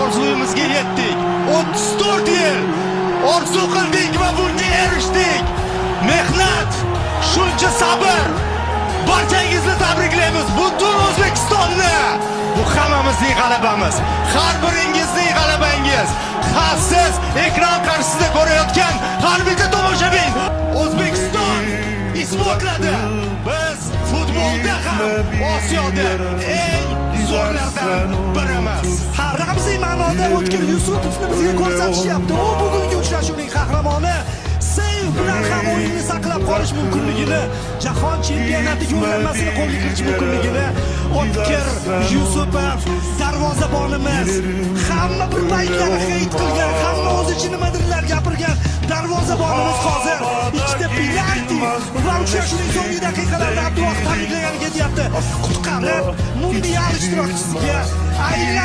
Orzuyimizga yetdik. 34 yil orzu qildik va bunga erishdik. Mehnat, shuncha sabr. Barchangizni tabriklaymiz, butun O'zbekistonni. Bu hammamizning g'alabamiz. Har biringizning g'alabangiz. Ha, siz ekran qarshisida ko'rayotgan har bitta tomoshabin. O'zbekiston isbotladi. Biz futbolda ham Osiyoda eng zo'rlardan birimiz. Ha, ramziy ma'noda O'tkir Yusupovni bizga ko'rsatishyapti. U bugungi uchrashuvning qahramoni. Seyv bilan ham o'yinni saqlab qolish mumkinligini, jahon chempionati yo'llanmasini qo'lga kiritish mumkinligini O'tkir Yusupov, darvozabonimiz, hamma bir paytlar heyt qilgan, hamma o'zicha nimadirlar gapirgan darvozabonimiz hozir ikkita penalti va uchrashuvning so'nggi daqiqalarida Abduvohid tabriklagani ketyapti. Qutqarib, mundial ishtirokchisiga aylan